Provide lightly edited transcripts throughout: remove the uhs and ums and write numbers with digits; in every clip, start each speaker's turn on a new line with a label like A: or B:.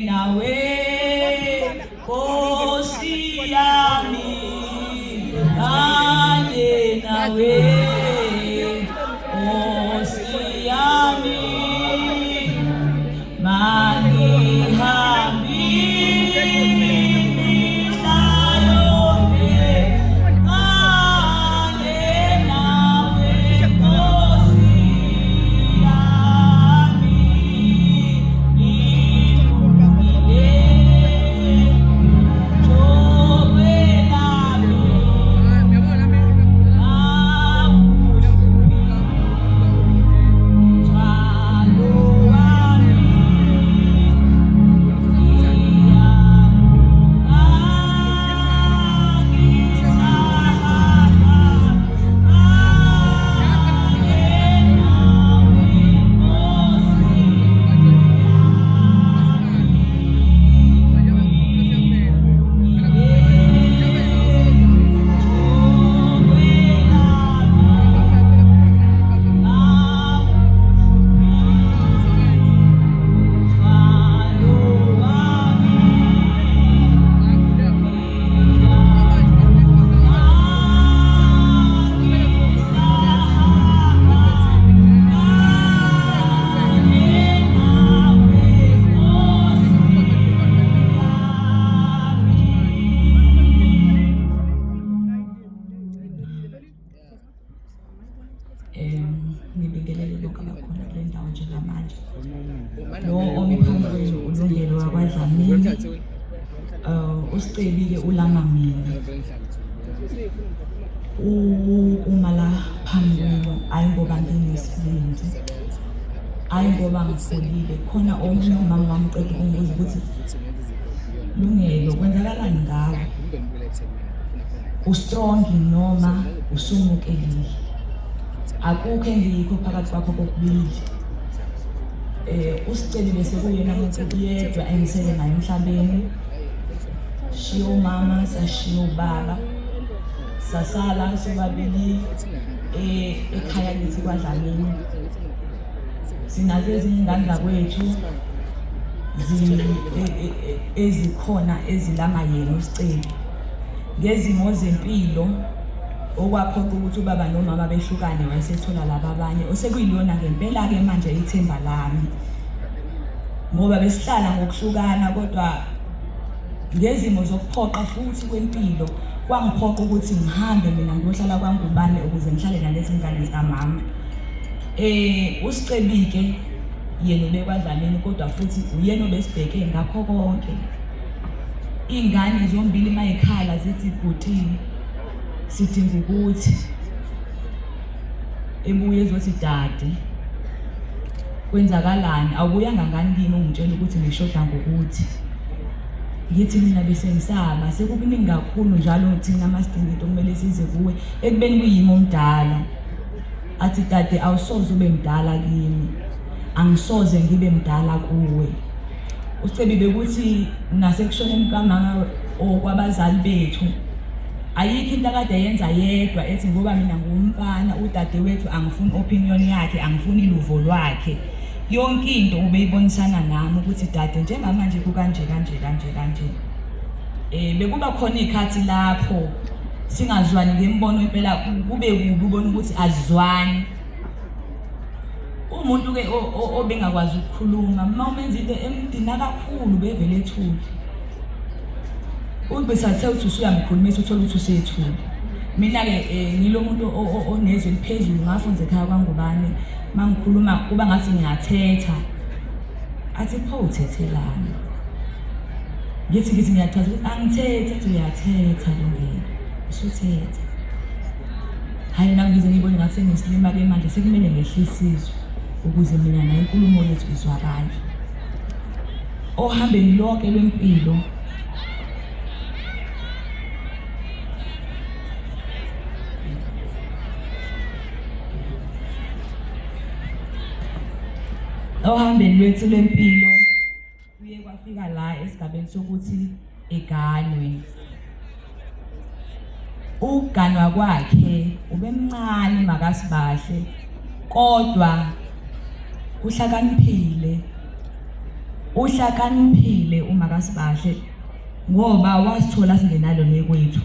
A: Nawe Nkosi yami kanye nawe Nkosi yami mangihambi imihla yonke kanye nawe Nkosi yami. Ngibingelele bonke abakhona kule ndawo njengamanje. Lo omi phambi kwenu uLungelo wakwaDlamini. Usicebi-ke ulama mina. Uma la phambi kwenu ayi ngoba nginesibindi, ayi ngoba ngipholile. Khona omunye umama wami uqeda ukungibuza ukuthi Lungelo kwenzakalani ngawe? Ustrong noma usumukelile? Akukho engiyikho phakathi kwakho kokubili. Usicelile sekuyena muntu yedwa engisele naye emhlabeni. Shiya umama, sashiya ubaba. Sasala sobabili ekhaya kithi kwaDlamini. Sinazo ezinye ingane zakwethu ezikhona ezilama yena uSicebi. Ngezimo zempilo okwaphoqa ukuthi ubaba nomama behlukane wayesethola laba abanye osekuyilona ngempela-ke manje ithemba lami ngoba besihlala ngokuhlukana kodwa ngezimo zokuphoqa futhi kwempilo kwangiphoqa ukuthi ngihambe mina ngiyohlala kwaNgubane ukuze ngihlale nalezi ngane zikamama. USicebi-ke yena ubekwaDlamini kodwa futhi uyena obesibheke ngakho konke. Iy'ngane zombili uma y'khala zithi bhuti sidinga ukuthi ebuye ezothi dade kwenzakalani awubuyanga ngani kimi ungitshela ukuthi ngishoda ngokuthi ngithi mina bese ngisaba sekukuningi kakhulu njalo thina masidinga into kumele size kuwe ekubeni kuyimi omdala. Athi dade awusoze ube mdala kimi, angisoze ngibe mdala kuwe. Ucebi bekuthi nasekushoneni kukamama or kwabazali bethu ayikho into akade eyenza yedwa ethi ngoba mina ngumfana udadewethu angifuni opinion yakhe angifuni luvo lwakhe yonke into ubeyibonisana nami ukuthi dade njengamanje kukanje kanje kanje kanje. Bekuba khona iy'khathi lapho singazwani ngemibono impela kube kubi ubona ukuthi azizwani. Umuntu-ke obengakwazi ukukhuluma uma umenza into emdina kakhulu bevele ethule. Ubesathe uthi usuyamkhulumisa uthole ukuthi usethule. Mina-ke ngilo muntu onezwi eliphezulu ngafunza ekhaya kwaNgubane uma ngikhuluma kuba ngathi ngiyathetha. Athi pho uthethelani? Ngithi ngiyachaza ukuthi angithethi athi uyathetha Lungelo usuthetha. Hhayi nami ngize ngibone ngathi sengisilima-ke manje sekumele ngehlise izwi ukuze mina naye inkulumo yethu izwakale. Ohambeni lonke lwempilo ohambeni lwethu lwempilo kuye kwafika la esigabeni sokuthi eganwe. Ukuganwa kwakhe ubemncane makasibahle kodwa uhlakaniphile. Uhlakaniphile uma kaSibahle ngoba wasithola singenalo nekwethu.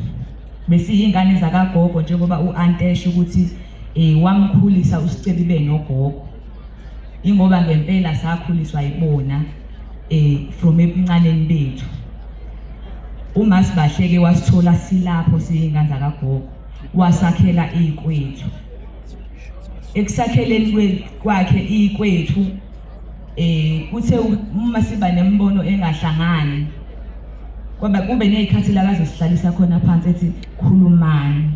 A: Besiyingane zakagogo njengoba u-anti esho ukuthi wamkhulisa uSicebi benogogo. Ingoba ngempela sakhuliswa yibona from ebuncaneni bethu. Uma sibahleke wasithola silapho siyingane zakagogo wasakhela ikwethu. Ekusakheleni kwakhe ikwethu kuthe uma siba nemibono engahlangani kwaba kube nezikhathi la bazosihlalisa khona phansi ethi khulumani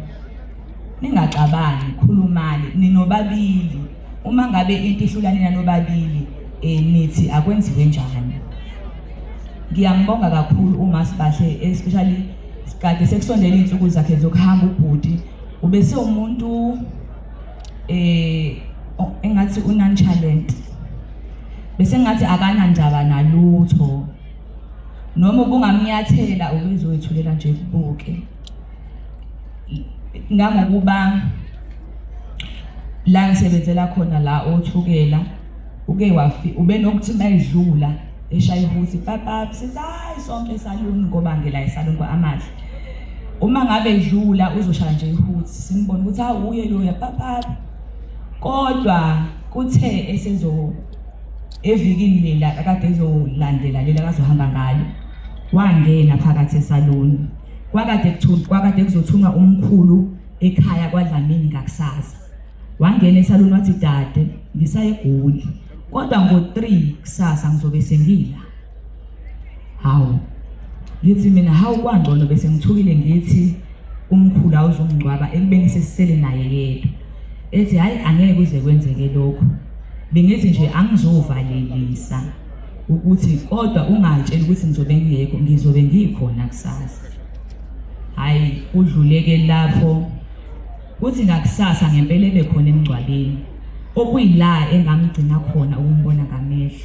A: ningaxabani khulumani ninobabili uma ngabe into ihlula nina nobabili nithi akwenziwe njani. Ngiyambonga kakhulu uma sibahle especially kade sekusondela izinsuku zakhe zokuhamba ubhuti ubese umuntu engathi unonchalant bese ngathi akanandaba nalutho noma ubungamnyathela ubezoyithulela nje kubuke ngangokuba la ngisebenzela khona la othukela uke wafi ubenokuthi mayidlula eshaya ihuthi papa sithi hayi sonke esaluni ngoba ngela esaluni kwa-amahle uma ngabe idlula uzoshaya nje ihuthi simbone ukuthi hawu uye loya papa kodwa kuthe esezo evikini lela akade ezolandela lela akazohamba ngalo wangena phakathi esaluni kwakade kwakade kuzothunga umkhulu ekhaya kwaDlamini ngakusasa wangena esaluni wathi dade ngisaye eGoli kodwa ngo-3 kusasa ngizobe sengila. Hawu ngithi mina hawu kwangcono bese ngithukile ngithi umkhulu awuzongcwaba ekubeni sesisele naye yedwa. Ethi hhayi angeke kuze kwenzeke lokho, bengithi nje angizovalelisa ukuthi kodwa ungatsheli ukuthi ngizobe ngingekho, ngizobe ngikhona kusasa. Hhayi kudluleke lapho Kuthi ngakusasa ngempela ebekhona emngcwabeni, okuyila engamgcina khona ukumbona ngamehlo.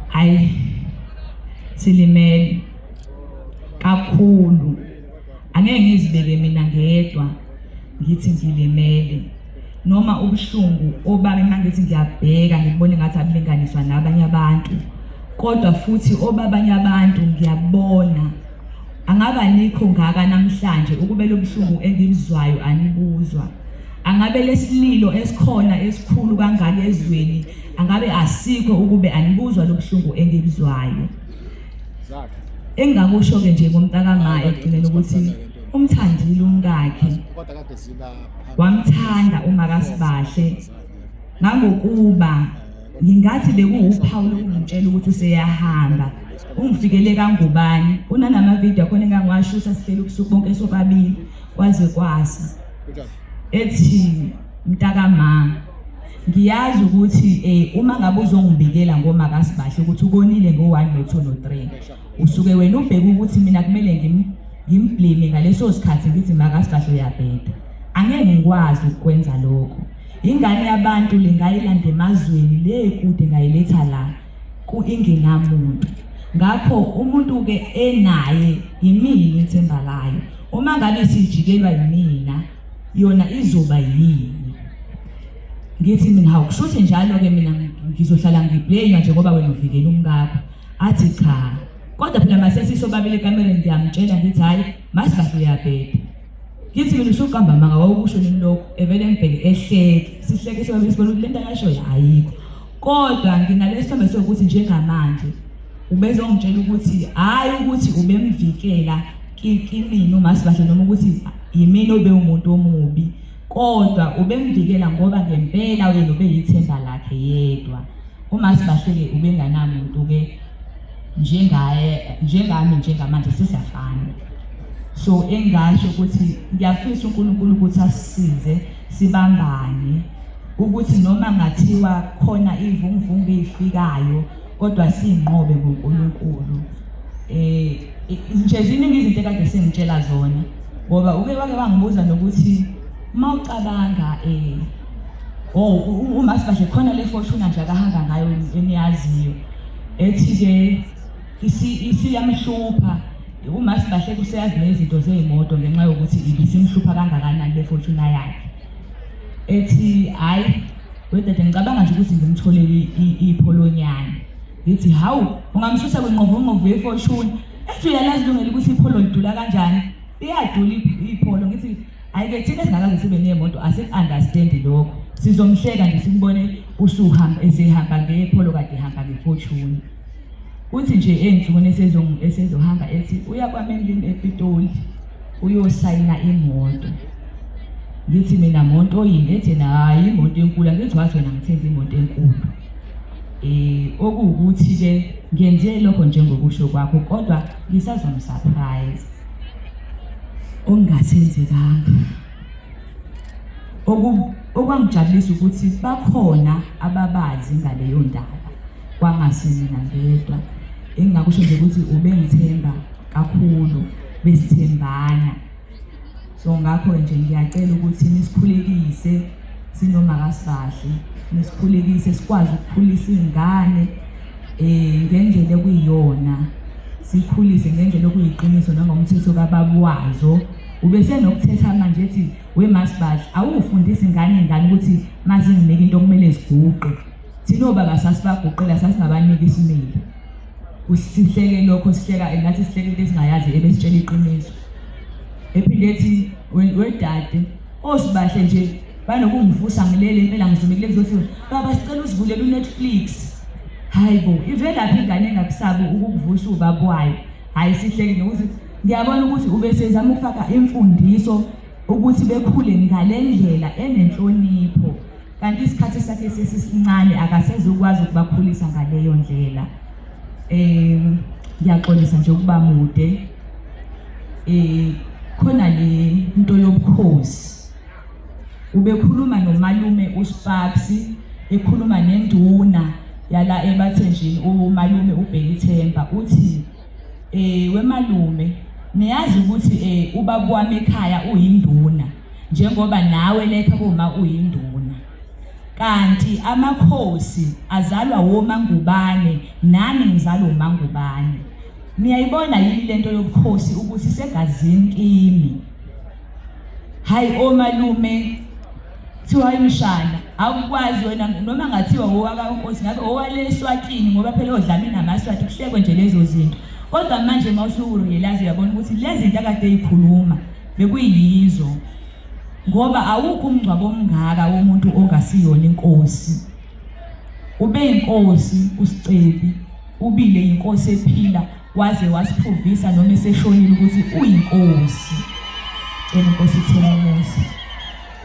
A: Hayi silimele kakhulu, angeke ngizibeke mina ngedwa ngithi ngilimele noma ubuhlungu obami uma ngithi ngiyabheka ngibone ngathi abulinganiswa nabanye abantu kodwa futhi obabanye abantu ngiyabona angaba nikho ngaka namhlanje ukube lobuhlungu engibuzwayo anibuzwa angabe lesililo esikhona esikhulu kangaka ezweni angabe asikho ukube anibuzwa lobuhlungu engibuzwayo. Engingakusho-ke nje ngomntakama ekugcineni ukuthi umthandile umkakhe, wamthanda uMakaSibahle ngangokuba ngingathi bekuwuphawu lokungitshela ukuthi useyahamba. Ungifikele kangubani, kunanamavidiyo akhona engangiwashutha sihleli ubusuku bonke sobabili kwaze kwasa. Ethi mntakama ngiyazi ukuthi uma ngabe uzongibikela ngoMakaSibahle ukuthi ukonile ngo-1 no-2 no-3 usuke wena ubheke ukuthi mina kumele ngimblame ngaleso sikhathi ngithi MakaSibahle uyabheda. Angeke ngikwazi ukukwenza lokho. Ingane yabantu lengayilanda emazweni le kude ngayiletha la ingenamuntu. Ngakho umuntu-ke enaye yimina ithemba layo. Uma ngabe isijikelwa yimina yona izoba yini? Ngithi mina hawu kushuthi njalo-ke mina ngizohlala ngiblenywa nje ngoba wena uvikela umkakho. Athi cha. Kodwa phela masesisobabili ekamereni ngiyamtshela ngithi hhayi masibahle uyabheda. Ngithi mina usuqamba amanga wawukusho nini lokho? Evele ngibheke ehleke. Sihleke sobabili sibona ukuthi lento akashoyo ayikho. Kodwa nginalesi sithombe sokuthi njengamanje ubezongitshela ukuthi hhayi ukuthi ubemvikela kimina uMasibahle noma ukuthi yimina obe umuntu omubi kodwa ubemvikela ngoba ngempela yena ubeyithemba lakhe yedwa. UMasibahle-ke ubenganamuntu-ke njengaye njengami njengamanje sesiyafana. So engasho ukuthi ngiyafisa uNkulunkulu ukuthi asisize sibambane ukuthi noma ngathiwa khona ivunguvungu eyifikayo kodwa siyinqobe ngoNkulunkulu. Nje ziningi izinto ekade sengitshela zona ngoba uke wake wangibuza nokuthi uma ucabanga oh uMasibahle khona le Fortuner nje akahamba ngayo eniyaziyo ethi-ke isiyamhlupha uMasibahle kuseyazi nezinto zey'moto ngenxa yokuthi ibisimhlupha kangakanani le Fortuner yakhe ethi hhayi. Wedade ngicabanga nje ukuthi ngimtholele ipholonyana. Ngithi hawu ungamsusa kwinqovonqovu yefortune. Ethi uyalazi lungela ukuthi ipholo lidula kanjani. Iyadula ipholo ngithi ayike thina esingakaze sibe nemoto asiku-understand lokho. Sizomhleka nje simbone usuhamba esehamba ngepholo kade ehamba ngefortune. Uthi nje ey'nsukwini esezohamba ethi uya kwaMenlin ePitoli uyosayina imoto. Ngithi mina monto yini? Ethi yena hhayi imoto enkulu. Angithi wathi wena ngithenga imoto enkulu. Okuwukuthi-ke ngenze lokho njengokusho kwakho kodwa ngisazomsurprise. Okungasenzekanga. Okwangijabulisa ukuthi bakhona ababazi ngaleyo ndaba kwangase mina ngedwa. Engingakusho nje ukuthi ubengithemba kakhulu besithembana. So ngakho nje ngiyacela ukuthi nisikhulekise sinomakaSibahle, nisikhulekise sikwazi ukukhulisa iy'ngane ngendlela ekuyiyona, sikhulise ngendlela okuyiqiniso nangomthetho kababa wazo. Ubesenokuthetha manje ethi weMaSibahle awufundisi ingane ingane ukuthi mazinginike into okumele ziguqe. Thina obaba sasibaguqela sasingabaniki isimilo. Sihleke lokho sihleka ngathi sihleke into esingayazi ebesitshela iqiniso. Ephinde ethi wedade osibahle nje banokungivusa ngilele impela ngizumekile kuzothi baba sicela usivulele uNetflix. Hayi bo ivelaphi ingane engakusabi ukukuvusa ubaba wayo. Hayi sihleke nokuthi ngiyabona ukuthi ubesezama ukufaka imfundiso ukuthi bekhule ngale ndlela enenhlonipho kanti isikhathi sakhe sesisincane akasezukwazi ukubakhulisa ngaleyo ndlela. Ngiyaxolisa nje ukuba mude. Khona le nto yobukhosi. Ubekhuluma nomalume uSparks ekhuluma nenduna yala eBathenjini umalume uBhekithemba uthi wemalume niyazi ukuthi ubaba wami ekhaya uyinduna njengoba nawe lekha kuma uyinduna kanti amakhosi azalwa womangubane nami ngizalwa umangubane niyayibona yini lento yobukhosi ukuthi isegazini kimi. Hayi omalume kuthiwa imshana awukwazi wena noma ngathiwa owakaNkosi ngabe owale eSwatini ngoba phela odlame namaSwati kuhlekwe nje lezo zinto kodwa manje uma usurealize uyabona ukuthi lezi zinto akade eyikhuluma bekuyizo ngoba awukho umngcwabo omngaka womuntu ongasiyona inkosi. Ube inkosi uSicebi ubile inkosi ephila waze wasiphuvisa noma eseshonile ukuthi uyinkosi. Cela inkosi ithele umusa.